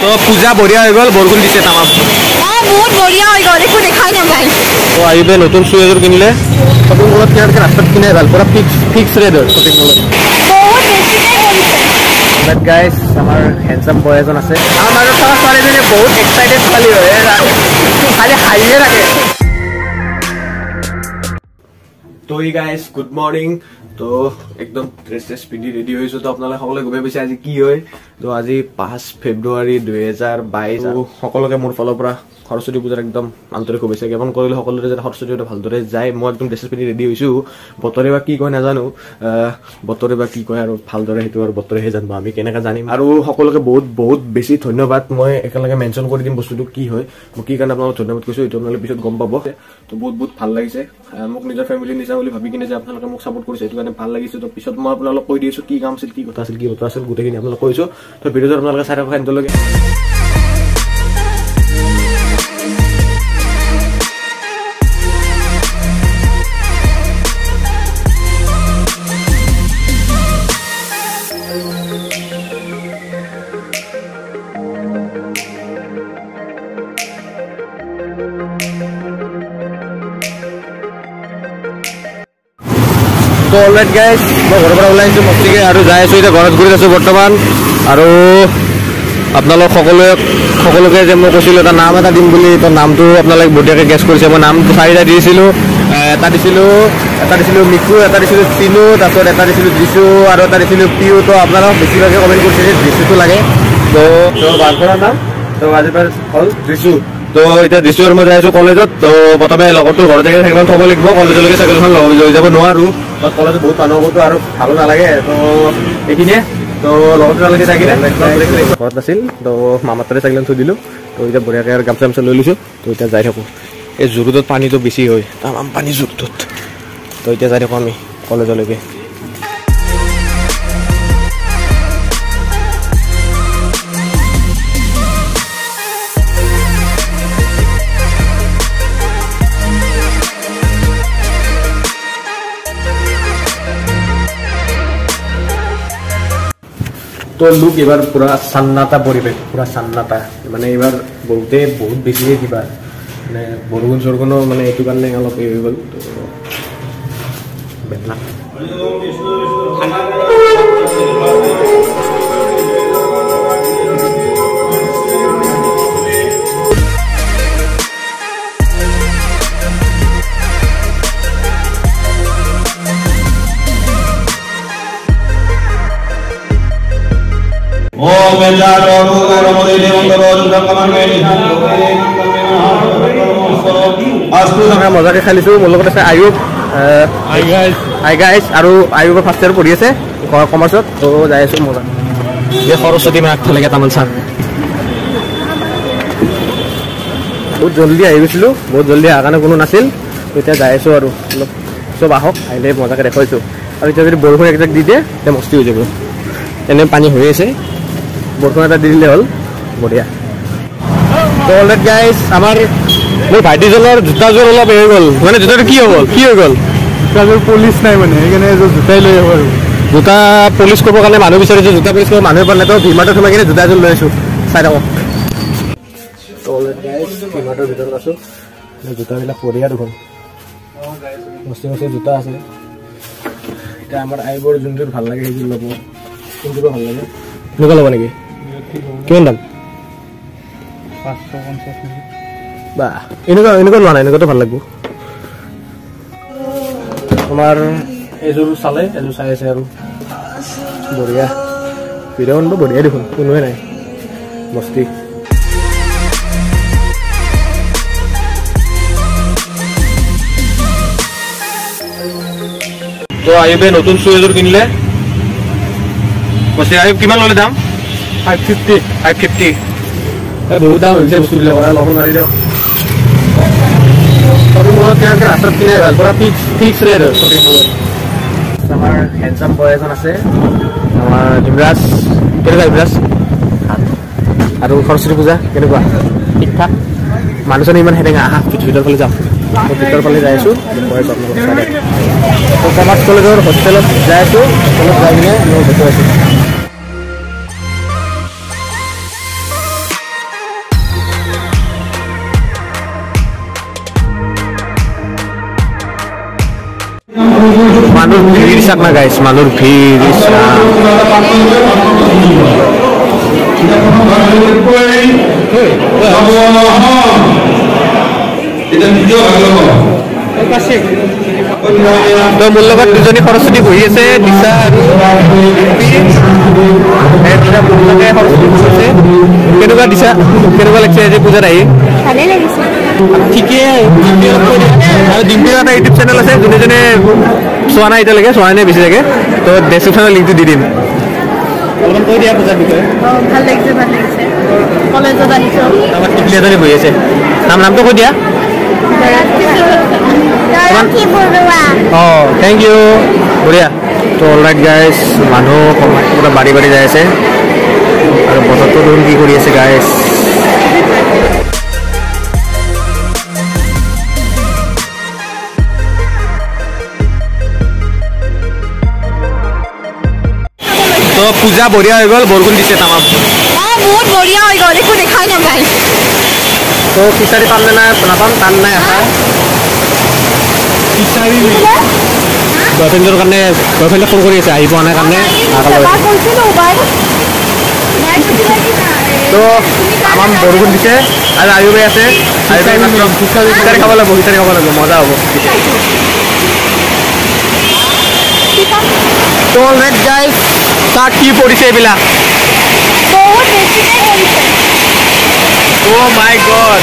তো পূজা বঢ়িয়া হৈ গ'ল, বৰষুণ দিছে তামাম। বহুত বঢ়িয়া হৈ গ'ল, একো দেখাই নাযায়। তো আহিবে নতুন শ্বু এযোৰ কিনিলে। শ্বপিং মলত কিনাতকৈ ৰাস্তাত কিনাই ভাল, পুৰা ফিক্স ৰেট হয় শ্বপিং মলত। বহুত বেছিকৈ কৰিছে। বাট গাইজ, আমাৰ হেণ্ডচাম বয় এজন আছে। আমাৰ মাজত থকা ছোৱালীজনী বহুত এক্সাইটেড ছোৱালী হয়, খালি হাঁহিয়ে থাকে। তো এই গাইজ, গুড মৰ্ণিং। তো একদম ড্ৰেছ চেছ পিন্ধি ৰেডি হৈছোঁ। তো আপোনালোকে সকলোৱে গমেই পাইছে আজি কি হয়। তো আজি 5 ফেব্ৰুৱাৰী 2022। সকলোকে মোৰ ফালৰ পৰা সৰস্বতী পূজাৰ একদম আন্তৰিক শুভেচ্ছা জ্ঞাপন কৰিলোঁ। সকলোৰে যাতে সৰস্বতী পূজা ভালদৰে যায়। মই একদম ড্ৰেছ পিন্ধি ৰেডি হৈছোঁ। বতৰে বা কি কয় নাজানো, বতৰে বা কি কয় আৰু ভালদৰে সেইটো আৰু বতৰেহে জানিব, আমি কেনেকৈ জানিম। আৰু সকলোকে বহুত বহুত বেছি ধন্যবাদ। মই একেলগে মেনশ্যন কৰি দিম বস্তুটো কি হয়, মই কি কাৰণে আপোনালোকক ধন্যবাদ কৈছোঁ এইটো আপোনালোকে পিছত গম পাব। তো বহুত বহুত ভাল লাগিছে, মোক নিজৰ ফেমিলিৰ নিচিনা বুলি ভাবি কিনে যে আপোনালোকে মোক ছাপোৰ্ট কৰিছে, সেইটো কাৰণে ভাল লাগিছে। তো পিছত মই আপোনালোক কৈ দিছোঁ কি কাম আছিল, কি কথা আছিল, কি কথা আছিল, গোটেইখিনি আপোনালোক কৈছোঁ। তো ভিডিঅ'টো আপোনালোকে চাই থাকক এন্তলৈকে। তো অলৰাইট গাইজ, মই ঘৰৰ পৰা ওলাই আহিছোঁ মস্তিকে আৰু যাই আছোঁ এতিয়া গণেশগুৰিত আছোঁ বৰ্তমান। আৰু আপোনালোক সকলোকে যে মই কৈছিলোঁ এটা নাম এটা দিম বুলি, তো নামটো আপোনালোকে বঢ়িয়াকৈ গেছ কৰিছে। মই নামটো চাৰিটা দিছিলোঁ, এটা দিছিলোঁ মিকু, এটা দিছিলোঁ চিনু, তাৰপিছত এটা দিছিলোঁ জিচু, আৰু এটা দিছিলোঁ পিউ। তো আপোনালোক বেছিভাগে কমেণ্ট কৰিছে যে জিচুটো লাগে। তো বাঘৰ নাম তো আজিৰ পৰা হ'ল জিচু। তো এতিয়া জিচু আৰু মই যাই আছোঁ কলেজত। তো প্ৰথমে লগৰটোৰ ঘৰতে চাইকেলখন থ'ব লাগিব, কলেজলৈকে চাইকেলখন লৈ যাব নোৱাৰোঁ, কলেজত বহুত মানুহ হ'বতো আৰু ভালো নালাগে। তো এইখিনিয়ে, তো লগৰটো তালৈকে যাই কিনে ঘৰত নাছিল, তো মামাৰ তাতে চাইকেলখন থৈ দিলোঁ। তো এতিয়া বঢ়িয়াকৈ আৰু গামোচা গামোচা লৈ লৈছোঁ। তো এতিয়া যাই থাকোঁ। এই জুৰুটোত পানীটো বেছি হয়, তামাম পানী জুৰুটোত। তো এতিয়া যাই থাকোঁ আমি কলেজলৈকে। তো লোক এইবাৰ পুৰা চান্নাটা পৰিৱেশ, পুৰা চান্নাটা, মানে এইবাৰ বহুতে বহুত বেছিয়ে কিবা মানে বৰষুণ চৰষুণো মানে এইটো কাৰণে অলপ এই হৈ গ'ল। তো বেদনা মজাকে খেলিছোঁ। মোৰ লগত আছে আয়ুব, হাই গাইজ। আৰু আয়ুবে ফাৰ্ষ্ট ইয়াৰ পঢ়ি আছে কমাৰ্চত। তো যাই আছোঁ মজা। এই সৰস্বতী মাক থলে তামোল চাহ। বহুত জল্দি আহি গৈছিলোঁ, বহুত জল্দি অহাৰ কাৰণে কোনো নাছিল। এতিয়া যাই আছোঁ আৰু অলপ চব আহক, আহিলে মজাকে দেখুৱাইছোঁ। আৰু এতিয়া যদি বৰষুণ একজাক দি দিয়ে তেতিয়া মস্তি হৈ যাব। এনে পানী হৈ আছে, বৰষুণ এটা দি দিলে হ'ল, বঢ়িয়া। তো অলৰেড গাইজ, আমাৰ মোৰ ভাইটিজনৰ জোতাযোৰ অলপ হৈ গ'ল, মানে জোতাটো কি হৈ গ'ল, কি হৈ গ'ল, জোতাযোৰ পলিচ নাই, মানে সেইকাৰণে এযোৰ জোতাই লৈ আহিব। আৰু জোতা পলিচ কৰিবৰ কাৰণে মানুহ বিচাৰিছোঁ, জোতা পলিচ কৰিব মানুহে পোৱা নাই। তো ভিমাৰ্টত সোমাই কিনে জোতা এযোৰ লৈ আছোঁ, চাই থাকক। তো অলৰেড গাইজ, ভিমাৰ্টৰ ভিতৰত আছোঁ। জোতাবিলাক বঢ়িয়া দেখোন, মস্তি মস্তি জোতা আছে। এতিয়া আমাৰ আইবোৰ যোনযোৰ ভাল লাগে সেইযোৰ ল'ব। কোনযোৰ ভাল লাগে? এনেকুৱা ল'ব নেকি? কিমান দাম? 550 নেকি? বা এনেকুৱা এনেকুৱা লোৱা নাই, এনেকুৱাটো ভাল লাগিব। তোমাৰ এযোৰ চালে, এযোৰ চাই আছে আৰু বঢ়িয়া। ভিডিঅ' বঢ়িয়া দেখোন, কোনোৱে নাই, মস্তি। তো আয়ুবে নতুন শ্বু এযোৰ কিনিলে। কৈছে আয়ুব কিমান ল'লে দাম? 550। 550। বহুত দাম হৈছে বস্তুবিলাক, ল'ব নোৱাৰি দিয়ক। শ্বপিং মলত কিনাতকৈ ৰাস্তাত কিনাই ভাল, পুৰা ফিক্স ৰেট হয় শ্বপিং মলত। আমাৰ হেণ্ডচাম বয় এজন আছে, আমাৰ ইমৰাজ। কেনেকুৱা ইমৰাজ? আৰু সৰস্বতী পূজা কেনেকুৱা? ঠিক ঠাক। মানুহ চানুহ ইমান সেনেকা। আহা ভিতৰৰ ফালে যাওঁ, মই ভিতৰৰ ফালে যাই আছোঁ, গৈ আছোঁ আপোনালোকক চাই। কমাৰ্চ কলেজৰ হোষ্টেলত যাই আছোঁ, হোষ্টেলত যাই কিনে মই দেখুৱাই আছোঁ। মানুহৰ ভিৰ চাক না গাইছ, মানুহৰ ভিৰ। তো মোৰ লগত দুজনী সৰস্বতী বহি আছে, দিশা আৰু সৰস্বতী বহি আছে। কেনেকুৱা দিশা, কেনেকুৱা লাগিছে আজি পূজাত আহি? ভালেই লাগিছে। ঠিকে। আৰু ডিম্পীৰ এটা ইউটিউব চেনেল আছে, যোনে যোনে চোৱা নাই এতিয়ালৈকে, চোৱা নাই বেছি চাগে, তো ডেছক্ৰিপশ্যনৰ লিংকটো দি দিম। অলপমান কৈ দিয়া পূজাৰ বিষয়ে। ভাল লাগিছে, ভাল লাগিছে। কলেজত আহিছোঁ। আমাৰ টিকলি এজনী বহি আছে, নামটো কৈ দিয়া। অঁ, thank U, বঢ়িয়া। তো অলৰাইট গাইজ, মানুহ পূৰা বাঢ়ি বাঢ়ি যাই আছে আৰু বতৰটো দেখোন কি কৰি আছে গাইজ। তো পূজা বঢ়িয়া হৈ গ'ল, বৰষুণ দিছে তামাম। বহুত বঢ়িয়া হৈ গ'ল, একো দেখাই নাপায়। তো খিচাৰি পাম নে নাই নাপাম টান নাই আশা। বয়ফ্ৰেণ্ডৰ কাৰণে বয়ফ্ৰেণ্ডে ফোন কৰি আছে, আহি পোৱা নাই কাৰণে। তো তামাম বৰষুণ দিছে আৰু আয়ুবে আছে, খিচাৰি খাব লাগিব, খিচাৰি খাব লাগিব, মজা হ'ব। তো অলৰাইট গাইজ, চাহ কি পৰিছে এইবিলাক। বহুত বেছিকে পৰিছে। অ' মাই গড।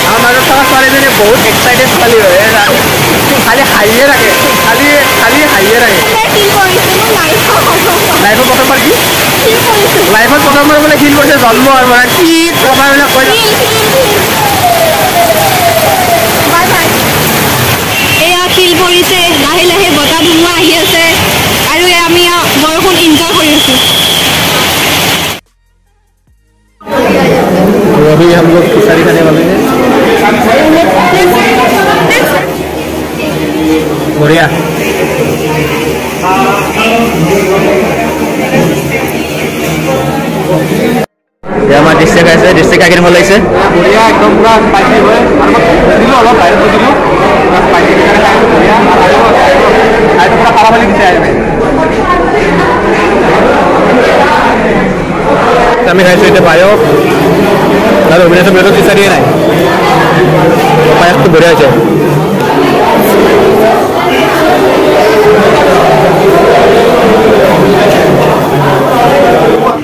আমাৰ মাজত থকা ছোৱালীজনী বহুত এক্সাইটেড ছোৱালী হয়, খালি হাঁহিয়ে থাকে, খালি খালি হাঁহিয়ে থাকে। লাইফত প্ৰথমবাৰ কি লাইফত প্ৰথমবাৰ বোলে ফিল কৰিছে জন্ম আৰু মানে কি কথাবিলাক কৈ। এয়া শিল পৰিছে, লাহে লাহে বতাহ ধুমুহা আহি আছে আৰু আমি বৰষুণ এনজয় কৰি আছো। अभी हम लोग खिचड़ी खाने वाले हैं। बढ़िया। আমাৰ ডিষ্ট্ৰিক্ট আছে, ডিষ্ট্ৰিক্ট খাই কিনে ভাল লাগিছে। বঢ়িয়া, একদম পুৰা স্পাইচি হয়। আৰু মই দিলোঁ অলপ বাহিৰত দিলোঁ, পুৰা স্পাইচি কাৰণে খাই বঢ়িয়া। আৰু পুৰা খাৰা ফালি দিছে। আমি খাইছোঁ এতিয়া পায়স আৰু অবিনাশৰ প্লেটত বিচাৰিয়ে নাই। পায়সটো বঢ়িয়া হৈছে।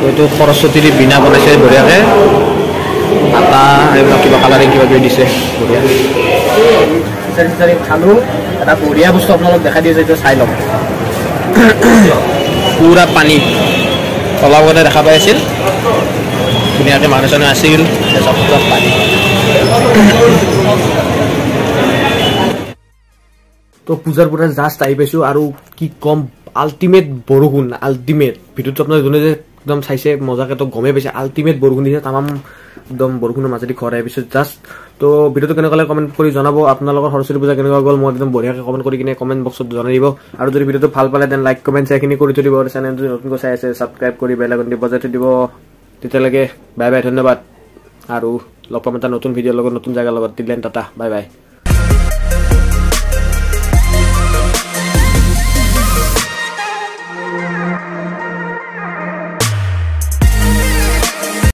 এইটো সৰস্বতীৰ বীণা বনাইছে বঢ়িয়াকৈ, আটা এইবিলাক কিবা কালাৰিং কিবা কিবি দিছে, বঢ়িয়া। খিচাৰি চিচাৰি খালোঁ, এটা বঢ়িয়া বস্তু আপোনালোক দেখাই দিছে, এইটো চাই লওক। পুৰা পানী অলপ আগতে দেখা পাই আছিল, ধুনীয়াকৈ মানুহ চানুহ আছিল, চব পুৰা পানী। তো পূজাৰ পৰা জাষ্ট আহি পাইছোঁ আৰু কি ক'ম, আল্টিমেট বৰষুণ, আল্টিমেট। ভিডিঅ'টো আপোনাৰ যোনে যে একদম চাইছে মজাকে তো গমেই পাইছে, আল্টিমেট বৰষুণ দিছে, তামাম একদম বৰষুণৰ মাজেদি ঘৰ আহি পাইছোঁ জাষ্ট। তো ভিডিঅ'টো কেনেকুৱা লাগে কমেণ্ট কৰি জনাব, আপোনালোকৰ সৰস্বতী পূজা কেনেকুৱা গ'ল মই একদম বঢ়িয়াকৈ কমেণ্ট কৰি কিনে কমেণ্ট বক্সত জনাই দিব। আৰু যদি ভিডিঅ'টো ভাল পালে then like comment শ্বেয়াৰখিনি কৰি থৈ দিব, আৰু চেনেলটো নতুনকৈ চাই আছে ছাবস্ক্ৰাইব কৰি বেল আইকনটি বজাই থৈ দিব। তেতিয়ালৈকে বাই বাই, ধন্যবাদ, আৰু লগ পাম এটা নতুন ভিডিঅ'ৰ লগত, নতুন জেগাৰ লগত। Till then tata, bye bye.